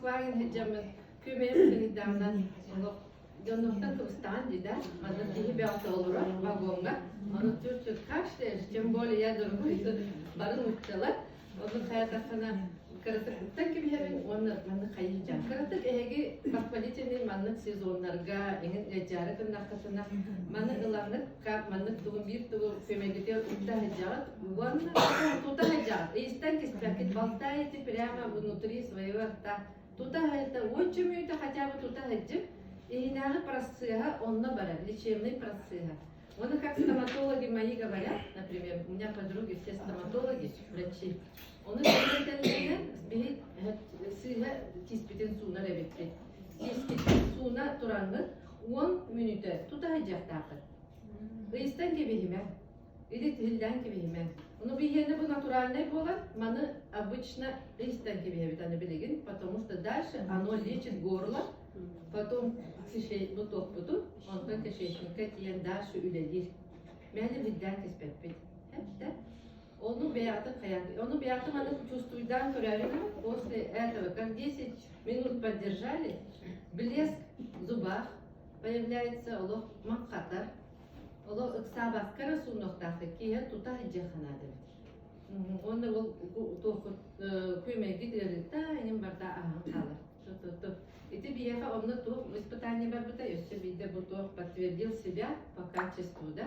Москваҕа сылдьаммын күөмэйим кыһыйдаҕына олох дьоннортон кыбыстаҕын дии да, манна киһи бөҕөтө олорор вагоҥҥа, ону чуть-чуть кашляешь, тем более я другой бары нууччалар. Ону хайатаххына кыратыктан кэбиһэбин уонна маннык хайыһдьаан. Кыратык эһиги воспалительный маннык сезоннарга эҥин ыалдьаары гыннаххытына маны ылаҥҥыт маннык тугун биир тугу күөмэйгитигэр укта сылдьаҕыт уонна тута сылдьаҕыт. Ыйыстан киспэккит, болтаете прямо внутри своего рта. Тута сылдьа, уонча мүнүүтэ хотя бы тута сылдьып, иһинээҕи процеһа онно барар, лечебный процеһа. Вот как стоматологи мои говорят, например, у меня подруги все стоматологи, врачи, ону этэллэринэн биһи сыыһа тииспитин суунар эбиппит. Тиискитин сууна тураҥҥыт 10 мүнүүтэ тута сылдьыахтааххыт. Ыйыстан кэбиһимэ, или тиһиллээн кэбиһимэ. Ону биһиэнэ бу натуральный буолан, маны обычно ыйыстан кэбиһэбит аны билигин, потому что дальше оно лечит горло, потом бу туохпутун, онтон кишечникка тиийэн дальше үлэлиир. Мээнэ билдээн кэспэппит. Да? Ону бэйэҕитин хайаан, ону бэйэҕитин маны чувствуйдаан көрөөрү после этого, как 10 минут поддержали, блеск в зубах появляется, олох маҥхатар, олох ыксаабакка эрэ суунуохтаахтар, киэһэ тута сылдьыахха наада эбит. Уонна ол туоххут күөмэйгит ыарыыта иҥин барда ааһан хаалар. Ити биһиэхэ онно туох испытание барбыта, өссө биирдэ бу туох подтвердил себя по качеству, да,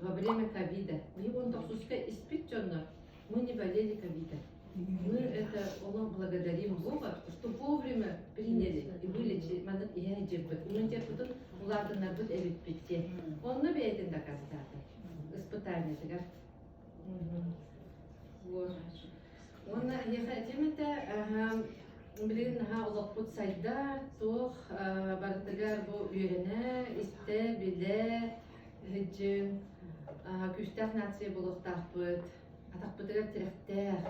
во время ковида. Мы 19-ка испит дьоннор, мы не болели ковидом. Мы это олох благодарим Бога, что вовремя приняли и вылечили. Маннык иһэ дьеппит. Иммунитеппытын улаатыннарбыт эбиппит диэн. Онно бэйэтин дакаастаата. Испытаниетыгар. Вот. Уонна эһиэхэ этиэм этэ, билигин наһаа олохпут сайда, туох барытыгар бу үөрэнэ, истэ, билэ сылдьын, күүстээх нация буолуохтаахпыт, атахпытыгар тирэхтээх,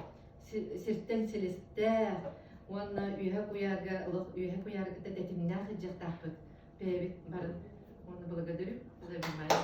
сиртэн силистээх уонна үөһэ куйаарга олох үөһэ куйаарга кытта тэтимнээх сылдьыахтаахпыт. Бэйэбит бары. Уонна благодарю за внимание.